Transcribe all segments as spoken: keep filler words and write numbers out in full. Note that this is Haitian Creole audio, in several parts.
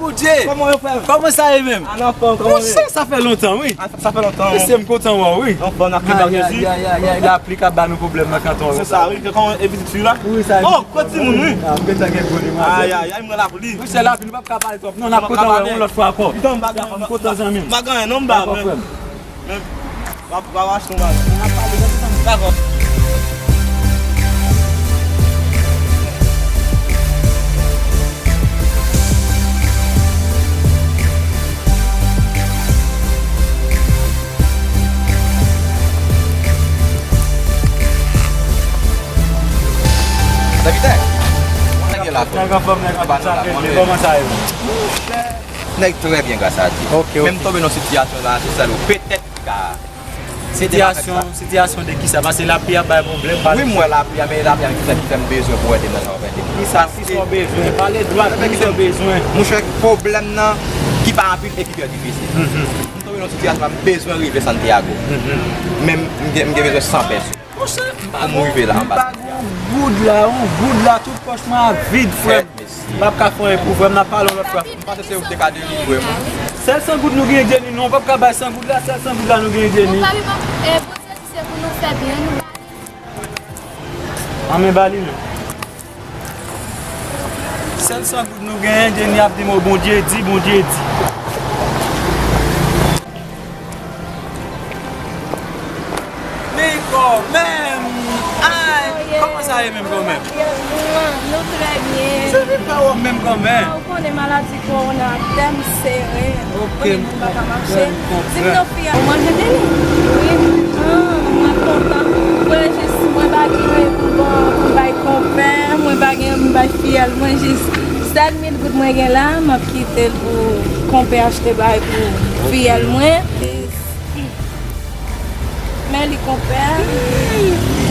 Bondye! Kòman yo, frè m? Kòman sa ye menm? An anfòm, kòman w ye? Monchè, sa fè lontan, wi. A, sa, sa fè lontan. Mesye, m kontan wè w, wi. Anfòm, n ap pli pa Jezi. Ay, ay, ay, ay, lapli k ap ba nou pwoblèm nan kanton an. Se sa, wi. Kòman e pitit fi la? Wi, sa. Oh, kot timoun, wi. Ah, m gentan gen gwo demwazèl. Ay, ay, ay, mwen lapli. Monchè, lapli, nou p ap ka pale twòp. Non, n ap kontan wè w yon lòt fwa ankò. M pa gen, m pa gen anyen, non, m ba. Dakò, m kontan, zanmi m. M pa gen anyen, non, m ba. Dakò, frè m. Men, w ap, w ap achte yon bagay. N ap pale, dakò. Nèg anfòm, nèg anfòm, sa k rele, kòman sa ye? Nèg trè byen, gras a Dye. Ok, ok. Men m tonbe nan sitiyasyon la, se sèl ou petèt ki ka ede m ak sa. Sitiyasyon, sitiyasyon de kisa? Paske lapli a bay pwoblèm, pale. Wi, m wè lapli a, men lapli a ki fè, ki fè m bezwen pou w ede m nan sa w ap ede m. Kisa, kisa w bezwen? Pale dwat, kisa w bezwen? Monchè, pwoblèm nan ki pa anpil e ki trè difisil. Mhm. M tonbe nan sitiyasyon la, m bezwen rive Santiago. Mhm. Men m gen, m gen bezwen san pèso. Monchè, m pa gon, m pa gon goud la, yon goud la, tout pòch mwen a vid, frè m. M p ap ka fè anyen pou frè m, n ap pale yon lòt fwa. M panse se ou ki te ka delivre m. Sèl san goud nou genyen, Jenny, non, w p ap ka bay san goud la, sèl san goud la nou genyen, Jenny. Nou pa pi bon, eh, Bondye di se pou nou fè byen, nou ba li. Anben, ba li non. Sèl san goud nou genyen, Jenny ap di m, o, Bondye di, Bondye di. Men kòmèm! Ay, kòman sa ye menm kòmèm? Nou trè byen. Se vin pa wè w menm kòmèm. Ah, ou konnen maladi kowona ap tèm sere. Ok. Konnen moun pa ka mache. Di m non, fi a, ou manje teni? Wi. Ah, mwen kontan. Mwen jis, mwen pa gen pou bon, pou bay konpè, mwen pa gen pou bay fiyèl, mwen jis sèt mil goud mwen gen la, m ap kite l pou konpè achte bagay pou fiyèl mwen. Men li konpè,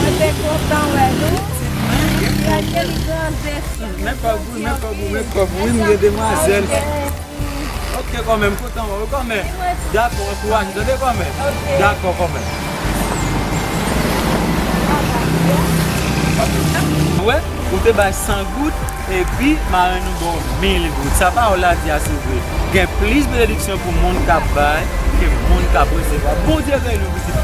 mwen te kontan wè nou. Gade li grandèt. Men kòb ou, men kòb ou, men kòb ou, wi, m gen demwazèl. Ok, kòmè, m kontan wè w, kòmè. Dakò, ankouraje, tande, kòmè. Dakò, kòmè. Wè, ou te bay san goud, epi marenn ou ba w mil goud. Sa pawòl la di a, se vre. Gen plis benediksyon pou moun k ap bay ke moun k ap resevwa. Bondye beni w, pitit.